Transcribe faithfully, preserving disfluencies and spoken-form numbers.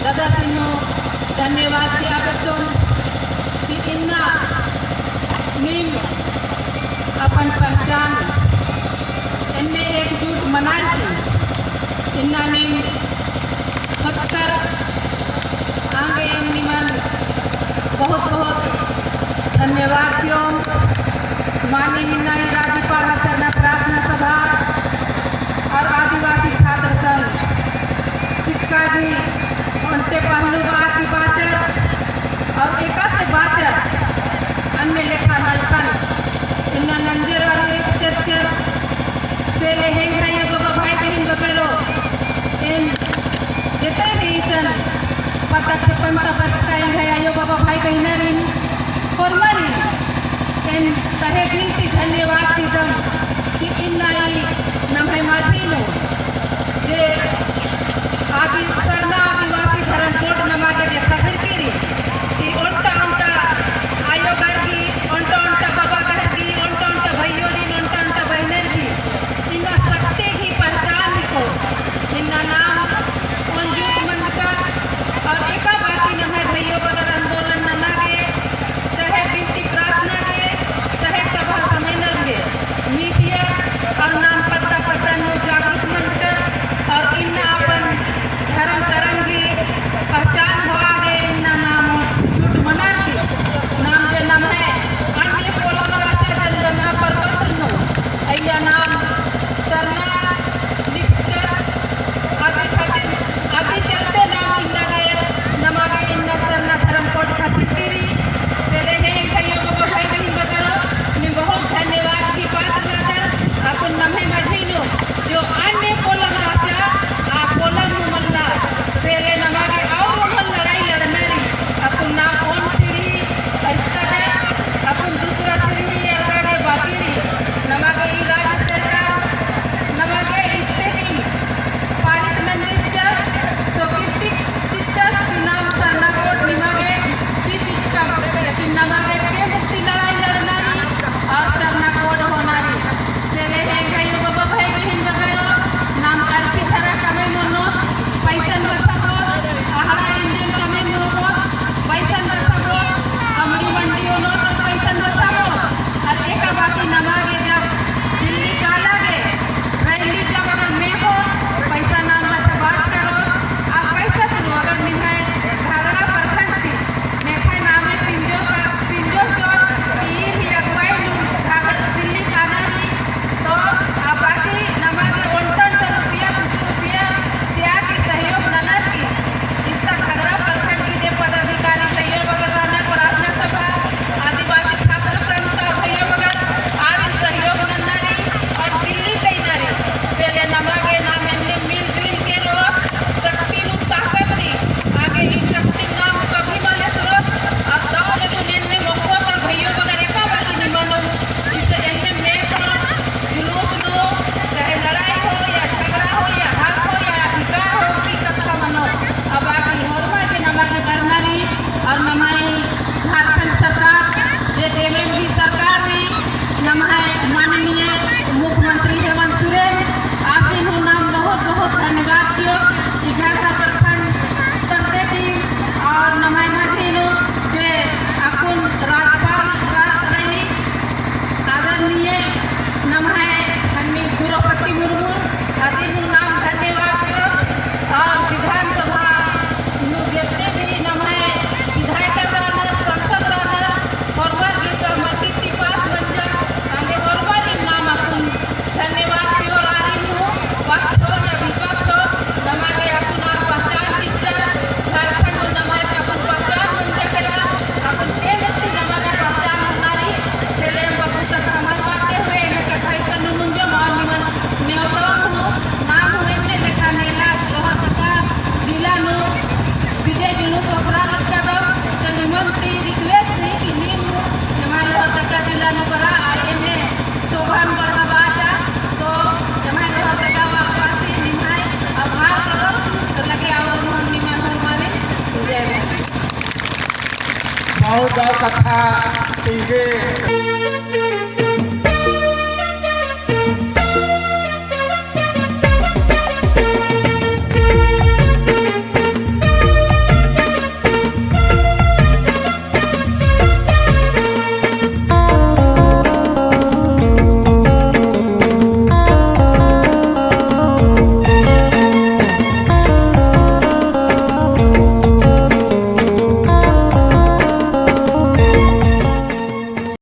दादासिन हूँ धन्यवाद चिआ बेद्दोम कि इन्ना नीम अपन पहचान एन्ने एकजुट मनार की इन्ना नीम होचकर आंगे एम निमन बहुत बहुत धन्यवाद चिओम। मानिम इन्ना ई राजी पाड़ा सरना प्रार्थना सभा और आदिवासी छात्र संघ सिक्का गही ओन्टे पहलू बात की बाचर और एकासे बाचर अन्य लेखा नलखन इन्ना नंजर और एक चर्चर से लेहें भाई बाबा भाई बहिन बगरो एन जेते भी इसन पता के पंता बरचका एंग्है आयो बाबा भाई बहिनरिन होरमारिन एन तहे दिल ती धन्यवाद चिदम कि इन्ना ई नम्है मझी नू जे आदि सरना आदिवासी धर्म कोड नमा गे देखा फिरकी रई कि ओन्टा ओन्टा आयो गर की, ओन्टा ओन्टा बाबा गर की, ओन्टा ओन्टा भइयो दिन, ओन्टा ओन्टा बहिनर की इन्ना शक्ति की पहचान को इन्ना नाम ओन जुट मंजका और एका बाकी नम्है भइयो बगर आंदोलन नना गे, चाहे बिनती प्रार्थना गे, चाहे सभा सम्मेलन गे, media और नाम पद्दा पद्दा नू जागरूक मंजका और इन्ना अपन धर्म करम की पहचान होआ गे इन्ना नाम जुट मना की नाम जे नम्है अन्य कोलम राजा जनगणना प्रपत्र नू अइय्या नाम सरना लिखकर आदि खातिर, आदि चलते नाम इन्ना गे, नमा गे इन्ना सरना धर्म कोड खातिर किरी। तेरे हैं भइयो बाबा भाई बहिन बगरो, मैं बहुत धन्यवाद की पात्र राजा। अक्कुन नम्है मझी नू जो अन्य कोलम राजा, आ कोलम नू मल्ला, तेरे नमा गे और ओहन लड़ाई लड़ना रई। अक्कुन नाम ओन सिरी, अइसका है, अक्कुन दूसरा सिरी, अरगा गे बाकी रई। नमा गे ई राज्य सरकार नमा गे इस्ते की पारित नंजर चिच्चस, तो कित्ती चिच्चस कि नाम सरना कोड निमा गे की चिच्चकम, लेकिन नमा गे के मुक्ति लड़ाई लड़ना रई और सरना कोड होना रई। तेरे हैं भइयो बाबा भाई बहिन बगरो, नाम अलखी धरा कमई ननोत, पैसन बसाबोत, अहड़ा इंजन कमई ननोत, पैसन बसाबोत, अमड़ी मंडी ननोत और पैसन बसाबोत। और एका बाकी नमा गे जब दिल्ली काला गे रैली जब अगर में हो, पैसा नाम बस बात करो, आ पैसा तू अगर निम्है घाघरा प्रखंड ती, नेखय नामे पिंजो का, पिंजो जोर, ई ही अगुवाई नू घाघरा दिल्ली काला री, तो आ बाकी नमा गे ओन्टा ओन्टा रुपया, कुछ रुपया, चिआ की सहयोग ननर की, इस्ता घाघरा प्रखंड की जे पदाधिकारी सहयोग अगर रहना, प्रार्थना सभा, आदिवासी छात्र संघ ता सहयोग अगर आरिन सहयोग नन्ना रई और दिल्ली तइना रई, तेले नमा गे नाम एन्ने मिलजुल के रओ, शक्ति नू ताकत रई, आगे ई शक्ति नाम कभी मले सुरत, अब दव में तुम एन्ने मोक्को ता भइयो बगर एका बाकी निमन इसे एन्ने में तो जुलूस नू, चाहे लड़ाई हो या झगड़ा हो या हक हो या अधिकार हो, की कत्था मनो। अब आगे होरमा जे नमा गे करना रई, और नम्है झारखंड सरकार, जे देवेंद्र जी सरकार रई, नम्है माननीय मुख्यमंत्री हेमंत सोरेन, आसिन हूँ नाम बहुत बहुत धन्यवाद चिओ, ई घाघरा प्रखंड तरती ती, और नम्है मझी नू जे अक्कुन राज्यपाल रहत रई, आदरणीय नम्है हन्नी द्रौपदी मुर्मू, आदिन हूँ नाम धन्यवाद चिओ। और विधानसभा नू जितने भी नम्है विधायक रअनर, सांसद रअनर, होरमर गे सहमति ती पास मंजा, आंगे होरमर नाम अक्कुन धन्यवाद चिओर आरिन हूँ, पक्ष हो या विपक्ष हो, नमा गे अक्कुन आर पहचान चिच्चा, झारखंड नू नमा गे अक्कुन पहचान मंजा केरा, अक्कुन ते मुक्ति नमा गे पहचान मन्ना रई, तेले बग्गु ता हमर बाते हुए, एन्ने कत्था इसन नू मुंजो मा निमन नेवता हूँ, नाम हूँ एन्ने लेखा नेला, लोहरदगा जिला नू विजय जुलूस ओसरा लक्का दो, तो निमन ती request रई कि नीम हूँ, एम्है लोहरदगा जिला नू बरा, आ एन्ने शोभन बढ़ाबआ चा, तो एम्है लोहरदगा वासी निम्है आभार करोर, तो लगे आओ हम निमन होरमारिन जय। बहुत दव कत्था तिंगे।